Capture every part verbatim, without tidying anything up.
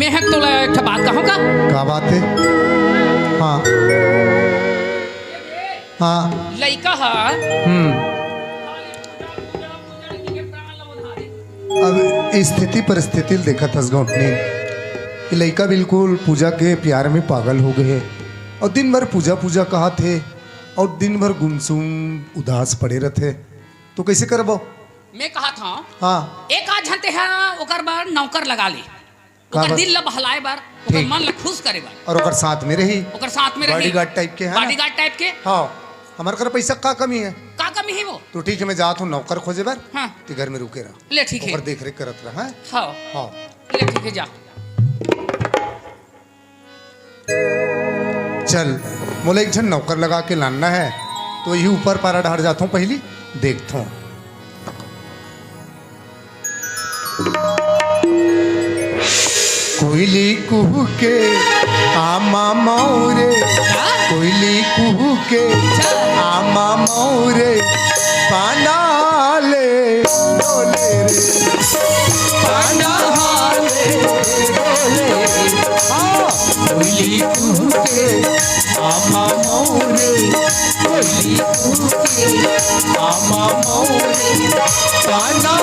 मैं ह तोला एक ठा बात कहूँ का? का बात हे? हाँ। हाँ। लइका ह हम्म। अब स्थिति परिस्थिति ल देखत हस गौंटनी, कि लइका बिल्कुल पूजा के प्यार में पागल हो गए हे अउ दिन भर पूजा पूजा कहत हे अउ दिन भर गुमसुम उदास पड़े रथे, तो कइसे करबो? मैं कहत हौं, हाँ। एक आध झन तेहा ओकर बर नौकर लगा ले। का ओकर बात? दिल ला बहलाए बर, ओकर ठीक। मन ला खुश करे बर। अउ ओकर साथ में रही। ओकर साथ में रही। Bodyguard type के, है ना? Bodyguard type के। हाँ, हमर कर पैसा का कमी हे? का कमी हे वो? तो ठीक हे, मैं जात हौं नौकर खोजे बर। हाँ। ते घर में रुके रह। ले, ठीक हे। ओकर देख रेख करत रह, हैं? हाँ। हाँ। ले, ठीक हे, जा। चल, मोला एक झन नौकर लगा के लानना हे, तो इही ऊपर पारा डहर जात हौं, पहिली देखत हौं। कोइली कुहू के आमा मौरे, का? कोइली कुहू के अच्छा। आमा मौरे, पाना ले डोले रे, पाना ले डोले रे। हाँ। कोइली कुहू के आमा मौरे, कोइली कुहू के आमा मौरे, पाना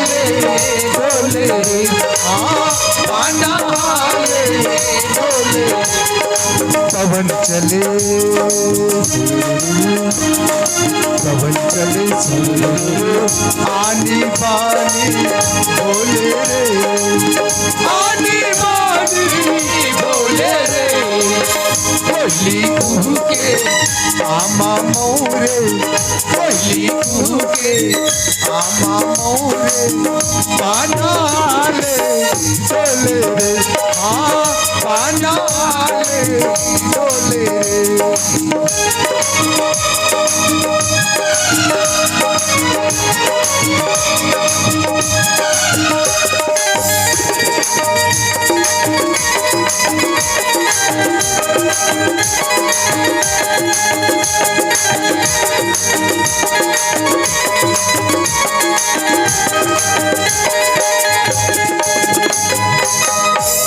ले डोले रे, हाँ, पाना ले डोले रे। पवन चले, पवन चले, आनी बानी बोले रे, आनी बानी बोले रे। कोइली कुहू के आमा मौरे, कोइली कुहू के आमा मौरे, पाना ले डोले रे, हाँ, पाना ले डोले रे।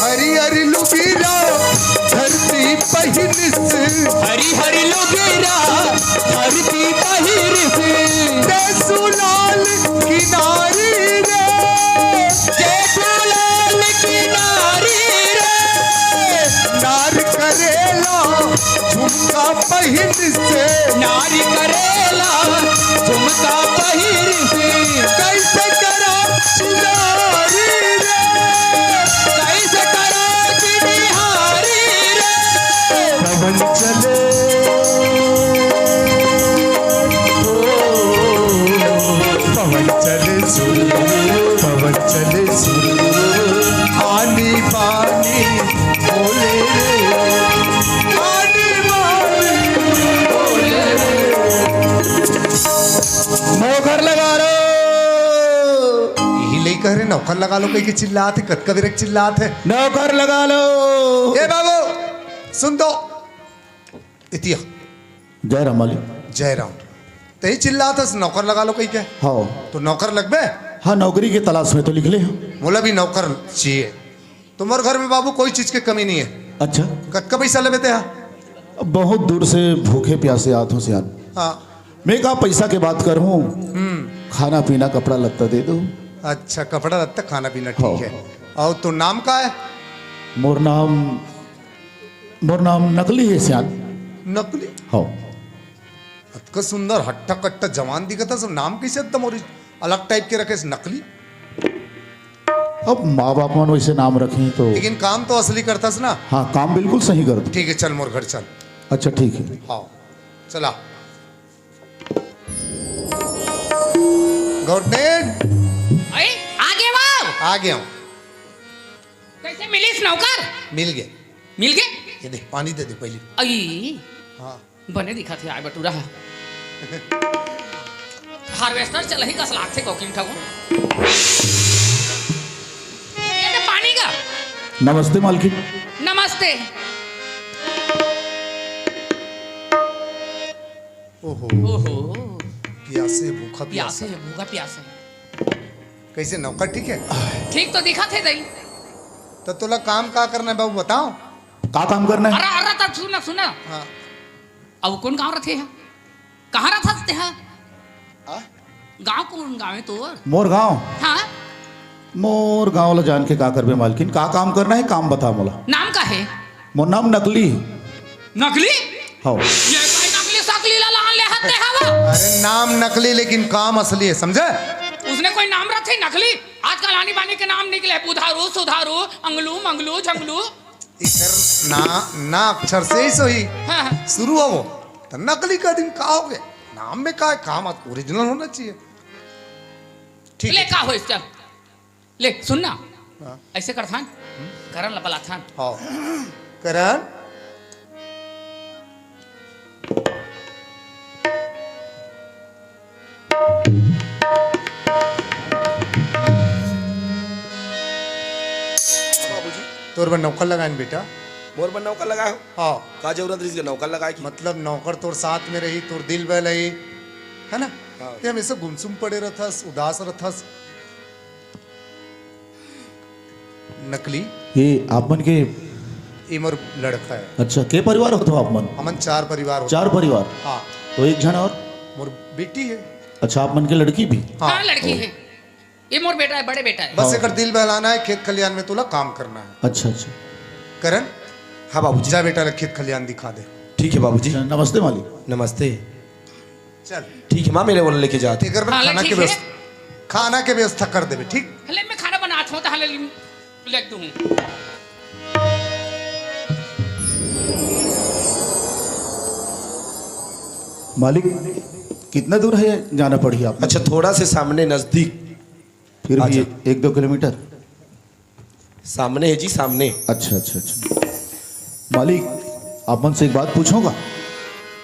हरी हरी लुगीरा धरती पहिनिस, हरी हरी लुगीरा धरती पहिरिस, तेसु लाल किनारी रे, तेसु लाल किनारी रे, नार करेला झुमका पहिरिस, नारी करेला झुमका पहिरिस, कइसे करा चिनारी रे, कइसे करा चिनिहारी रे। पवन चले, ओ, पवन चले सुर, पवन चले सुर, आनी बानी बोले रे, आनी बानी बोले रे। नौकर लगा लो। इही लइका हरे, नौकर लगा लो कहिके चिल्लात हे, कतका बेर के चिल्लात हे। नौकर लगा लो। ए बाबू, सुन तो। एती आ। जय राम मालिक। जय राम। तहीं चिल्लात हस, नौकर लगा लो कहिके। हाँ। तो नौकर लगबे? हाँ, नौकरी के तलाश में तो निकले हौं। मोला भी नौकर चाहिए। तो मोर घर में बाबू कोई चीज के कमी नहीं है। अच्छा। कतका पैसा लेबे तेहा? बहुत दूर से भूखे प्यासे आत हौं सियान। हाँ। मैं का पैसा के बात करहूँ, हम्म। खाना पीना, कपड़ा लत्ता दे दो। अच्छा, कपड़ा लत्ता, खाना पीना, ठीक हाँ। है। अउ तोर नाम का है? मोर नाम, मोर नाम नकली है सियान। नकली? हाँ। अतका सुंदर हट्टा कट्टा जवान दिखत हे, सब नाम कइसे एकदम ओरि-, अलग type के रखे हस, नकली? अब माँ बाप मन वइसे नाम रखे तो। लेकिन काम तो असली करथस ना? हाँ, काम बिल्कुल सही करत। ठीक है, चल मोर घर चल। अच्छा, ठीक है। हाँ, चला। गौरटेन। अरे, आ गे वो। आ गे हौं। कइसे मिलिस नौकर? मिल गे। मिल गे? ये देख, पानी दे दे पहिली। अई। हाँ। बने दिखत हे आय बटुरा ह। Harvester चलही कस लागथे कोकिन ठगुन। ये तो पानी का। नमस्ते मालकिन। नमस्ते। ओहो। ओहो। प्यासे, भूखा प्यासे। प्यासे हे, भूखा प्यासे। कइसे नौकर ठीक हे? ठीक तो दिखत हे दई। त तोला काम का करना हे बाबू, बताव। का काम करना हे? अरे, अरे, त सुन ना, सुन ना। हाँ। अब कोन गाँव रथे हा? कहाँ रथस तेहा? हाँ? गाँव कोन गाँव हे तोर? मोर गाँव? हाँ। मोर गाँव ला जान के का करबे मालकिन? का काम करना हे, काम बता मोला। नाम का हे? मोर नाम नकली। नकली? हव। ये कोई नकली सकली ला लान ले हते हवा? अरे, नाम नकली लेकिन काम असली हे, समझे? उसने कोई नाम रथे नकली? आजकल आनी बानी के नाम निकले, बुधारू, सुधारू, अंगलू, मंगलू, झंगलू। इकर ना, ना अक्षर से ही सही हाँ, हाँ। शुरू हो वो, त नकली का दिन का होगे? नाम में का हे? काम ओरिजिनल होना चाहिए। ठीक ले हे। का होइस चल। ले, सुन ना। हाँ। अइसे करथन, करण ला बलाथन। हाँ। करण। बाबूजी। तोर बर नौकर लगाएन बेटा। मोर बर नौकर लगाए हो? हाँ। का जरूरत रहिस गा नौकर लगाए के? मतलब नौकर तोर साथ में रही, तोर दिल बहलाही, है ना? हाँ। ते हमेशा गुमसुम पड़े रथस, उदास रथस। नकली। ये आप मन के? ये मोर लड़का हे। अच्छा, के परिवार होथो आप मन? हमन चार परिवार होथन। चार परिवार? हाँ। तो एक झन और? मोर बेटी हे। अच्छा, आप मन के लड़की भी? हाँ। हाँ, लड़की हे। ये मोर बेटा हे, बड़े बेटा हे। बस हाँ। एकर दिल बहलाना हे, खेत खलिहान में तोला काम करना हे। अच्छा, अच्छा। करण। हाँ बाबूजी। जा बेटा ला खेत खलिहान दिखा दे। ठीक हे बाबूजी। अच्छा, नमस्ते मालिक। नमस्ते। चल। ठीक हे माँ, मैं ओला लेके जात हँव। एकर बर हाँ, ले, खाना के ठीक हे। व्यवस्था, खाना के व्यवस्था कर देबे, ठीक? ले, मैं खाना बनात हँव, त हाँ, ले, ले दूँ। मालिक, कितना दूर हे, जाना पड़ही आप? अच्छा, थोड़ा से सामने नजदीक। फिर भी अच्छा। एक दो किलोमीटर? सामने हे जी, सामने। अच्छा, अच्छा, अच्छा। मालिक, आप मन से एक बात पूछों का?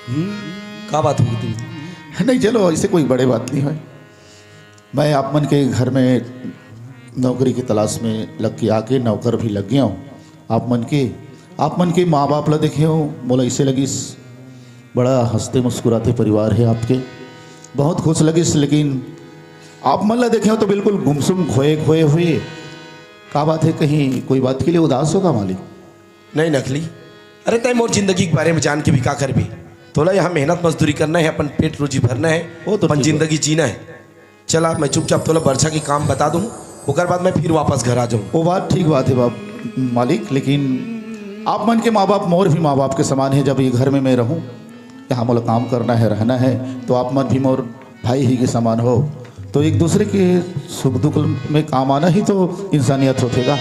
हम्म, का बात होगी तुम? नहीं, चलो, अइसे कोई बड़े बात नहीं हे। मैं आप मन के घर में नौकरी के तलाश में लग के आके नौकर भी लग गया हूँ। आप मन के, आप मन के माँ बाप ला देखे हँव, मोला अइसे लगिस बड़ा हँसते मुस्कुराते परिवार हे आपके, बहुत खुश लगिस। लेकिन आप मन ला देखे हँव तो बिल्कुल गुमसुम खोए खोए हुए। का बात हे, कहीं कोई बात के लिए उदास हो का मालिक? नहीं नकली, अरे तैं मोर जिंदगी के बारे में जान के भी का करबे? तोला यहाँ मेहनत मजदूरी करना हे, अपन पेट रोजी भरना हे, वो तो अपन ठीक हे। जिंदगी जीना हे। चला, मैं चुपचाप तोला बरछा के काम बता दूँ, ओकर बाद मैं फिर वापस घर आ जाऊँ। वो बात ठीक बात हे बाप, मालिक, लेकिन आप मन के माँ बाप मोर भी माँ बाप के समान हे। जब ये घर में मैं रहूँ, यहाँ मोला काम करना हे, रहना हे, तो आप मन भी मोर भाई ही के समान हो, तो एक दूसरे के सुख दुख में काम आना ही तो इंसानियत होथे गा।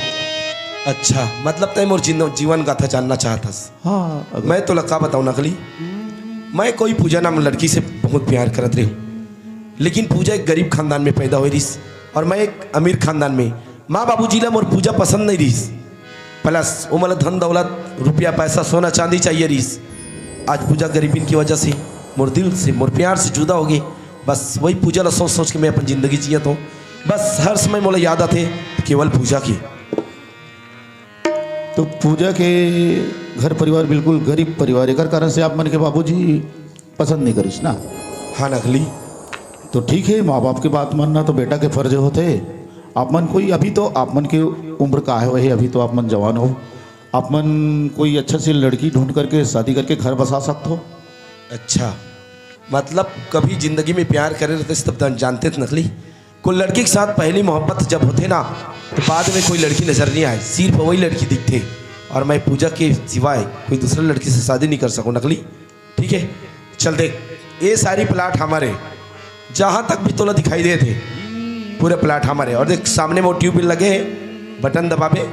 अच्छा, मतलब तैं मोर जिन-, जीवन गाथा जानना चाहत हस? हाँ, अगर मैं तोला का बताऊँ नकली, मैं कोई पूजा नाम लड़की से बहुत प्यार करत रहेंव, लेकिन पूजा एक गरीब खानदान में पैदा होए रहिस और मैं एक अमीर खानदान में। माँ बाबूजी ला मोर पूजा पसंद नहीं रहिस, plus ओमन ला धन दौलत, रुपया पैसा, सोना चांदी चाहिए रहिस। आज पूजा गरीबिन की वजह से मोर दिल से, मोर प्यार से जुदा होगे। बस वही पूजा ला सोच सोच के मैं अपन जिंदगी जियत हँव। बस हर समय मोला याद आथे केवल पूजा के। तो पूजा के घर परिवार बिल्कुल गरीब परिवार, एकर कारण से आप मन के बाबूजी पसंद नहीं करिस ना? हाँ नकली। तो ठीक हे, माँ बाप के बात मानना तो बेटा के फर्ज होथे। आप मन कोई, अभी तो आप मन के उम्र का हे, वही अभी तो आप मन जवान हो, आप मन कोई अच्छा सी लड़की ढूंढ करके शादी करके घर बसा सकत हो। अच्छा, मतलब कभी जिंदगी में प्यार करे रहते तब जानते थे नकली। कोई लड़की के साथ पहली मोहब्बत जब होथे ना, तो बाद में कोई लड़की नजर नहीं आए, सिर्फ वही लड़की दिखथे। और मैं पूजा के सिवाय कोई दूसरा लड़की से शादी नहीं कर सकूँ नकली। ठीक है, चल देख, ये सारी प्लाट हमारे, जहाँ तक भी तोला दिखाई देथे, पूरे प्लाट हमारे। और देख, सामने में वो ट्यूबवेल लगे हे, बटन दबाबे,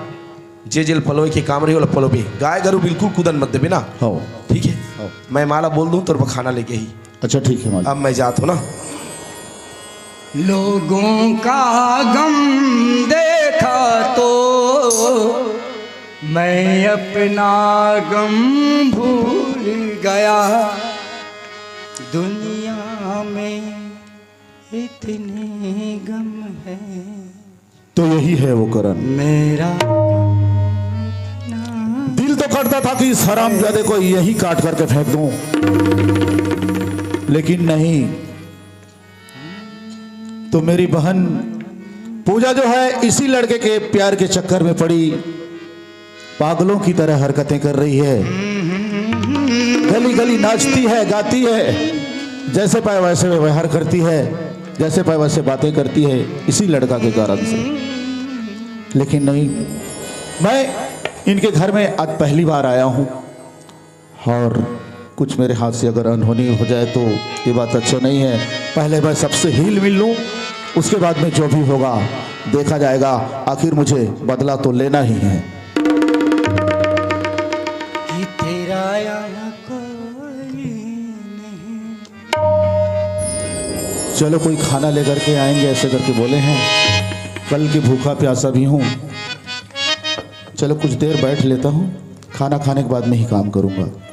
जे जेल पलोए के काम रही, ओला पलोबे। गाय गरु बिल्कुल कूदन मत देबे ना। हाँ। ठीक है? हाँ। मैं माँ ला बोल दूँ, तोर बर खाना लेके ही। अच्छा, ठीक है मालिक। अब मैं जात हूँ ना। लोगों का गम देखा तो मैं अपना गम भूल गया। दुनिया में इतने गम हैं। तो यही है वो करण। मेरा दिल तो करता था कि इस हरामजादे को यहीं काट करके फेंक दूं, लेकिन नहीं। तो मेरी बहन पूजा जो है, इसी लड़के के प्यार के चक्कर में पड़ी। पागलों की तरह हरकतें कर रही है। गली गली नाचती है, गाती है, जैसे पाए वैसे व्यवहार करती है, जैसे पाए वैसे बातें करती है, इसी लड़का के कारण से। लेकिन नहीं, मैं इनके घर में आज पहली बार आया हूँ और कुछ मेरे हाथ से अगर अनहोनी हो जाए तो ये बात अच्छा नहीं है। पहले मैं सबसे हिल मिल लूँ, उसके बाद में जो भी होगा देखा जाएगा। आखिर मुझे बदला तो लेना ही है। कि तेरा यहाँ कोई नहीं। चलो, कोई खाना लेकर के आएंगे, ऐसे करके बोले हैं। कल की भूखा प्यासा भी हूँ। चलो, कुछ देर बैठ लेता हूँ, खाना खाने के बाद में ही काम करूँगा।